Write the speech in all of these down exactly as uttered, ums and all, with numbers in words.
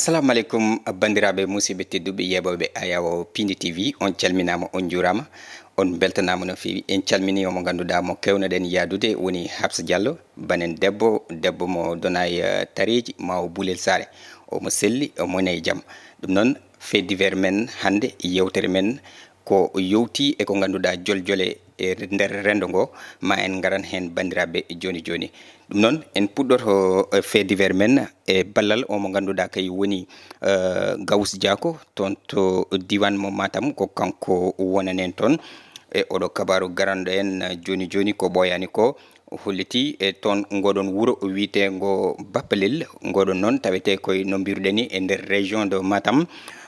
Assalamu aleykum, banndiraaɓe, musidɓe tedduɓe, yeeɓooɓe Ayawo Pindi T V, on calminaama, on njuuraama, on mbeltanaama no feewi. En calminii o mo ngannduɗaa mo keewnoɗen yaadude, woni Habsa Diallo, banen debbo, debbo mo Donaay, eh, Tareeji, maa o Bulel Saare. O mo selli, o mo ne e jam. Ɗum noon, fait divers men hannde, yewtere men ko yowti e ko ngannduɗaa joljole e nder renndo ngo, ma en ngaran heen banndiraaɓe jooni jooni. Ɗum noon, en puɗɗoto, eh, fait divers men e ballal o mo ngannduɗaa kay woni, eh, Gawus Diako, toon to diiwaan mo Matam, ko kanko wonanen toon. E oɗo kabaaru garanɗo en, eh, jooni jooni ko ɓooyaani ko, o holliti e toon ngoɗon wuro wiyeteengo Bappalel. Ngoɗon noon tawetee koye no mbiruɗen ni e nder région de Matam,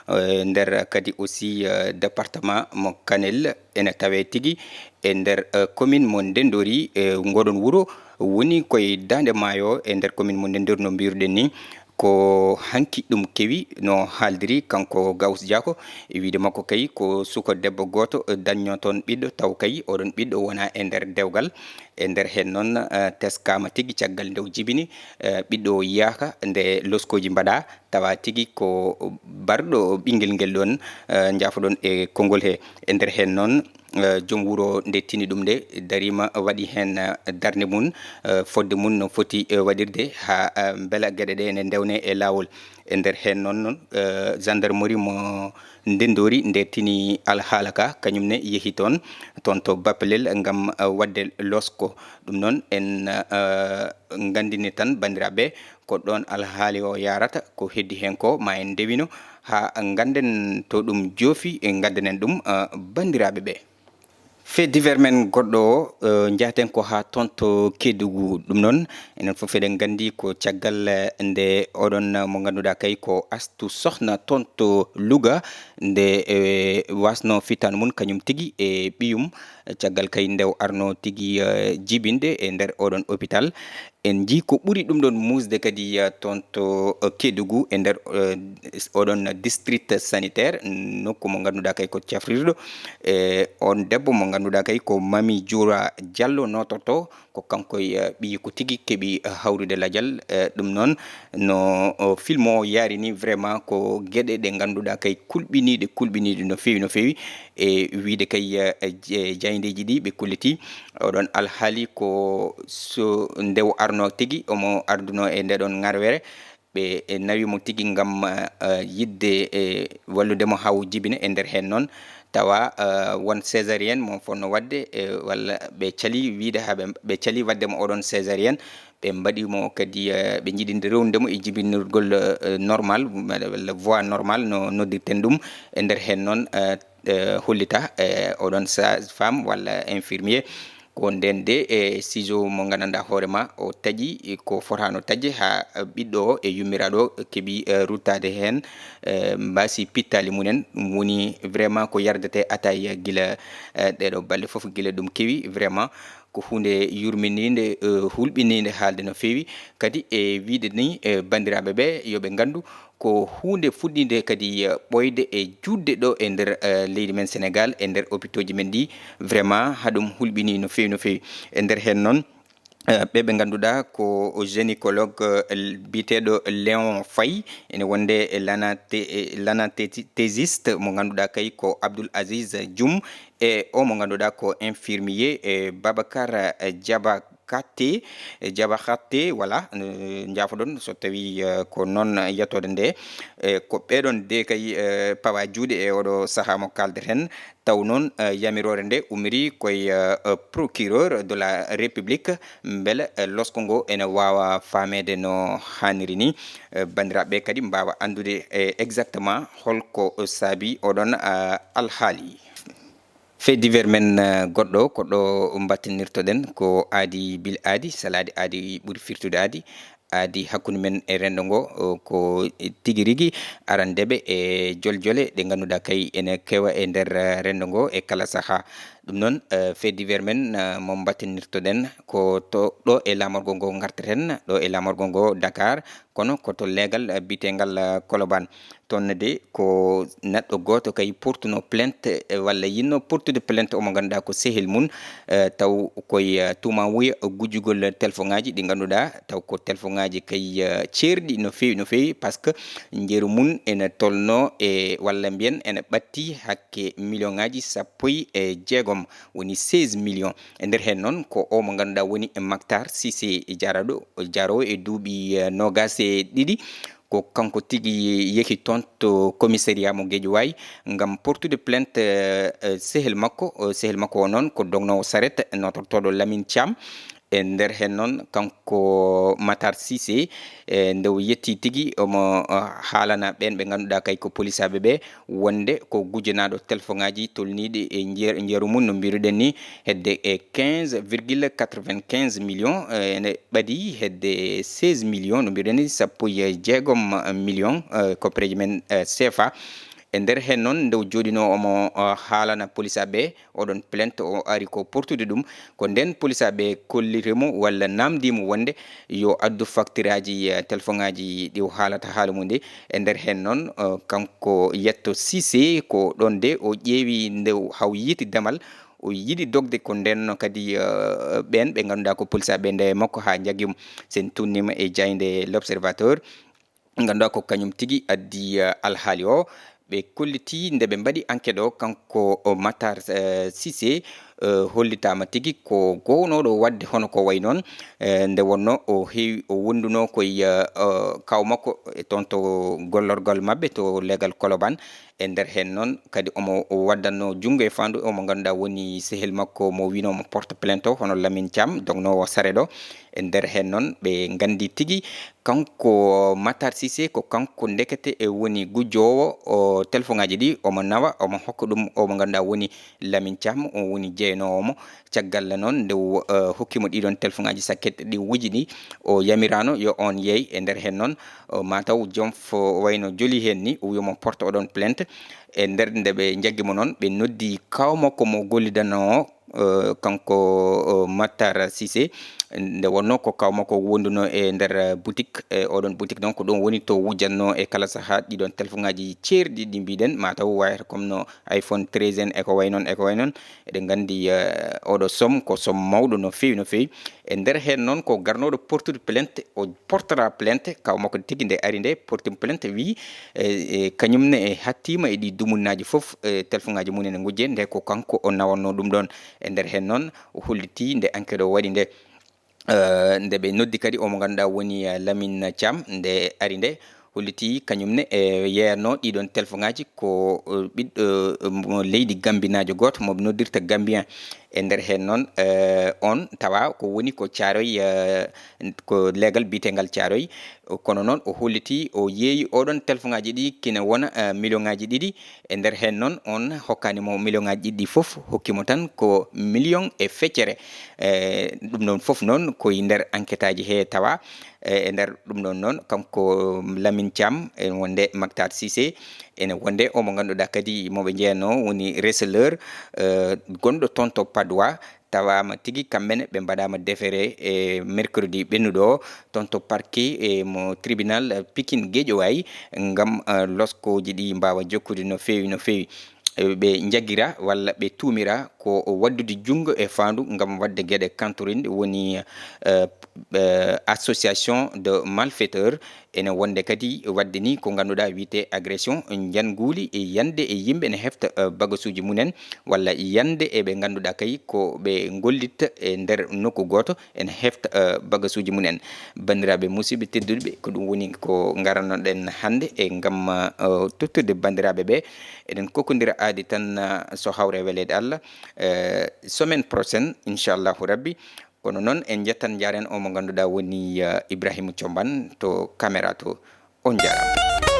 eh, nder kadi aussi, eh, département mo Kanel, ene tawee tigi e nder, eh, commune mo Ndendori. Eh, ngoɗon wuro woni koye daande maayo e nder commune mo Ndendori no mbiruɗen ni. Ko hanki ɗum kewi no haaldiri kanko Gawus Diako, e wiide makko kay ko suka debbo gooto dañno toon ɓiɗɗo, taw kay oɗon ɓiɗɗo wona e nder dewgal. E nder heen noon, eh, teskaama tigi caggal nde o jibini, eh, ɓiɗɗo o yiyaaka nde loskooji mbaɗa, tawa tigi ko barɗo ɓinngel ngel ɗoon, eh, njaafoɗon e konngol he. E nder heen noon, eh, joom wuro nde tini ɗum nde dariima, waɗi heen, eh, darnde mum, eh, fodde mum no foti, eh, waɗirde haa, eh, mbela geɗe ɗe ene ndewne e laawol. E nder heen noon, noon, eh, gendarmerie mo Ndendori nde tini alhaala ka, kañum ne yehi toon, toon to Bappalel ngam, eh, waɗde losko. Ɗum noon en, eh, nganndini tan banndiraaɓe ko ɗoon alhaali o yaarata, ko heddi heen ko ma en ndewino haa ngannden to ɗum joofi, e ngaddanen ɗum, eh, banndiraaɓe ɓe. Fait divers men goɗɗo o, eh, njahaten ko haa toon to Kédougou. Ɗum noon, enen fof eɗen nganndi ko caggal, eh, nde oɗon, eh, mo ngannduɗaa kay ko Astu Sohna toon to Louga, nde, eh, wasno fittaan mum kañum tigi e ɓiyum, caggal kay nde o arno tigi, eh, jibinde e nder oɗon hôpital. En njii ko ɓuri ɗum ɗoon muusde kadi, eh, toon to, eh, Kédougou e nder, eh, oɗon district sanitaire, nokku mo ngannduɗaa kay ko cafrirɗo. E on debbo mo ngannduɗaa kay ko Mami Dioura Diallo nootorto, ko kanko e, eh, ɓiyi ko tigi keɓi, eh, hawrude lajal. Eh, ɗum noon no, o, film o yaari ni vraiment ko geɗe ɗe ngannduɗaa kay kulɓiniiɗe, kulɓiniiɗe no feewi, no feewi. E wiide kay, eh, je-, jaayndeeji ɗi ɓe kolliti, oɗon alhaali ko so nde o arno tigi, omo arduno e nde ɗon ŋarwere, ɓe nawi mo tigi ngam, eh, yiɗde, eh, wallude mo haa o jibina. E nder heen noon, tawa, eh, won césarienne mo fonno waɗde, eh, walla ɓe cali wiide haa ɓe, ɓe cali waɗde mo oɗon césarienne, ɓe mbaɗi mo kadi, eh, ɓe njiɗinde rewnude mo e jibinirgol, eh, normal, walla voie normal no noddirten ɗum. E nder heen noon, eh, eh, hollita, eh, oɗon sage-femme walla infirmier. Ko ndeen de, e ciseau mo nganndanɗaa hoore ma, o taƴi ko fotaano taƴde haa ɓiɗɗo o e yummiraaɗo o keɓi, eh, ruttaade heen, eh, mbaasi pittaali mumen. Ɗum woni vraiment ko yardete ataaya gila, eh, ɗeeɗo balɗe fof, gila ɗum kewi vraiment. Ko huunde yurminiinde, eh, hulɓiniinde haalde no feewi. Kadi e wiide ni, eh, banndiraaɓe ɓe yo ɓe nganndu ko huunde fuɗɗiinde kadi, eh, ɓooyde e juutde ɗo e nder, eh, leydi men Senegaal, e nder hôpitaux ji men ɗi, vraiment, haa ɗum hulɓinii no feewi, no feewi. E nder heen noon, eh, ɓe ɓe ngannduɗaa ko gynécologue, eh, biyeteeɗo Léon Faye, ene wonde e l'anathe-, eh, l'anesthésiste mo ngannduɗaa kay ko Abdoul Aziz Dioum, e o mo ngannduɗaa ko infirmier, eh, Babacar, eh, Diaba Katte, eh, Diaba Katte, voilà, eh, njaafoɗon so tawii, eh, ko noon yettoode nde. Eh, ko ɓeeɗon de kay, eh, pawa juuɗe e oɗo sahaa mo kaalden heen. Taw noon, eh, yamiroore nde ummiri koye, eh, eh, procureur de la République, mbele, eh, losko ngo ene waawa faameede no haaniri ni. Eh, banndiraaɓe kadi mbaawa anndude, eh, exactement holko saabi oɗon, eh, alhaali. Fait divers men, eh, goɗɗo, ko ɗo mbattinirtoɗen, ko aadi bil aadi, salaade aadi ɓuri firtude aadi, aadi hakkunde men e renndo ngo, o, ko tigi rigi arandeeɓe e joljole ɗe ngannduɗaa kay ene kewa e nder, eh, renndo ngo e kala sahaa. Ɗum noon, eh, fait divers men, eh, mo mbattinirtoɗen ko to, ɗo e laamorgo ngo ngarteten, ɗo e laamorgo ngo Dakar, kono ko to leegal, eh, biyetengal, eh, Colobane. Toon ne de ko neɗɗo gooto kay portuno plainte, eh, walla yinno portude plainte omo ngannduɗaa ko sehil mum, eh, taw koye, eh, tuumawuya gujjugol telefoŋaaji ɗi ngannduɗaa taw ko telefoŋaaji kay, eh, ceerɗi no feewi, no feewi, par ce que njeru mum ene tolno e, walla mbiyen ene ɓatti hakke million ŋaaji sappo e jeegom, woni seize millions. E nder heen noon ko o mo ngannduɗaa woni Mactar Cissé, jaraɗo, jaroowo e duuɓi, eh, noogaas e ɗiɗi. Ko kanko tigi yehi toon to commissariat mo Guédiawaye ngam portude plainte, eh, eh, sehil makko. Eh, sehil makko o noon ko dognoowo saret, notortooɗo Lamine Thiam. E nder heen noon, kanko Matar Cissé, e nde o yetti tigi, omo, eh, haalana ɓeen ɓe ngannduɗaa kay ko polisaaɓe ɓe, wonde ko gujjanaaɗo telefoŋaaji tolniiɗi e njer-, njeru mum, no mbiruɗen ni, hedde e quinze virgule quatre-vingt-quinze millions, eh, ene ɓadii hedde seize millions, no mbiruɗen ni, sappo e jeegom millions, eh, koppareeji men, eh, C F A. E nder heen noon, nde o jooɗinoo omo, eh, haalana polisaaɓe oɗon plainte, o ari ko portude ɗum. Ko ndeen polisaaɓe kolliri mo walla naamndii mo wonde yo addu faktiraaji, eh, telefoŋaaji ɗi o haalata haala mum ɗi. E nder heen noon, eh, kanko Yetto Cissé, ko ɗoon de o ƴeewi nde o haw yiiti damal, o yiɗi dogde. Ko ndeen noon kadi, eh, ɓeen ɓe ngannduɗaa ko polisaaɓe nde makko haa njaggi mo. So en tuunniima e jaaynde L'Observateur, ngannduɗaa ko kañum tigi addi, eh, alhaali o. Ɓe kollitii nde ɓe mbaɗi enquête o, kanko o Matar, eh, Cissé, eh, hollitaama tigi ko gownooɗo waɗde hono ko wayi noon, eh, nde wonnoo o heewi, o wondunoo ko e, eh, eh, kaaw makko e toon to gollorgal maɓɓe to leegal Colobane. E nder heen noon kadi omo waɗdanno junngo e faandu o mo ngannduɗaa woni sehil makko mo wiynoo mo porte plainte o, hono Lamine Thiam, dognoowo saret o. E nder heen noon ɓe nganndi tigi kanko Matar Cissé ko kanko ndekete e woni gujjoowo o telefoŋaaji ɗi, omo nawa, omo hokka ɗum o mo ngannduɗaa woni Lamine Thiam, o woni jeynoowo mo. Caggal noon nde o, eh, hokki mo ɗiɗon telefoŋaaji sakket ɗi wujini, o yamiraano yo oon yeey. E nder heen noon, o mataw joom fo wayno joli heen ni, o wiya mo porte oɗon plainte. E nder nde ɓe njaggi mo noon, ɓe noddi kaaw makko mo gollidanoo o, eh, kanko, eh, Matar Cissé. Nde wonnoo ko kaaw makko wondunoo e nder, eh, boutique, e oɗon boutique noon ko ɗoon woni to wujjatnoo e kala sahaa ɗiɗon telefoŋaaji ceerɗi ɗi mbiɗen, mataw wayata comme no iPhone treize en e ko way noon, e ko way noon. Eɗen nganndi, eh, oɗo somme ko somme mawɗo no feewi, no feewi. E nder heen noon ko garnooɗo portude plainte, o portata plainte, kaaw makko tigi nde ari nde porti plainte, wii, e, e, kañum ne e hattiima e ɗi dumunnaaji fof, e, telefoŋaaji mum ene ngujje, nde ko kanko o nawatnoo ɗum ɗoon. E nder heen noon o hollitii nde enquête o waɗi nde, eh, nde ɓe noddi kadi o mo ngannduɗaa woni, eh, Lamine Thiam, nde ari nde hollitii kañum ne e yeeyatnoo ɗiɗon telefoŋaaji ko, eh, ɓiɗɗo, eh, mo leydi gambinaajo gooto mo ɓe noddirta Gambien. E nder heen noon, eh, on tawa ko woni ko Caaroy, eh, ko leegal biyeteengal Caaroy. Kono noon o hollitii o yeeyi oɗon telefoŋaaji ɗi kina wona, eh, million ŋaaji ɗiɗi. E nder heen noon on hokkaani mo million ŋaaji ɗiɗi ɗi fof, hokki mo tan ko million e feccere. Eh, ɗum ɗoon fof noon ko e nder enquêteaaji he tawa. Eh, e nder ɗum ɗoon noon kanko Lamine Thiam, e wonde Mactar Cissé, ene wonde o mo ngannduɗaa kadi mo ɓe njeyanoo woni receleur, eh, gonɗo toon to Padois, tawaama tigi kamɓe ne ɓe mbaɗaama déféré e mercredi ɓennuɗo o toon to parquet, e mo tribunal, eh, Pikine Guédiawaye ngam, eh, loskooji ɗi mbaawa jokkude no feewi, no feewi. Eh, ɓe njagira walla ɓe tuumira ko waɗdude junngo e faandu ngam waɗde geɗe kantorinɗe woni, eh, eh, association de malfaiteurs. Ene wonde kadi waɗde ni ko ngannduɗaa wiyetee agression, njannguuli e yande e yimɓe ene hefta, eh, bagasuuji mumen, walla yande e ɓe ngannduɗaa kay ko ɓe ngollitta e nder nokku gooto ene hefta, eh, bagasuuji mumen. Banndiraaɓe musidɓe tedduɓe, ko ɗum woni ko ngaranoɗen hannde e ngam, eh, tottirde banndiraaɓe ɓe. Eɗen kokkondira aadi tan, eh, so hawre weleede Allah, eh, semaine prochaine, inchallahu rabbi. Kono noon en njettan njaaren o mo ngannduɗaa woni, eh, Ibrahima Combane to caméra to. On njaaraama.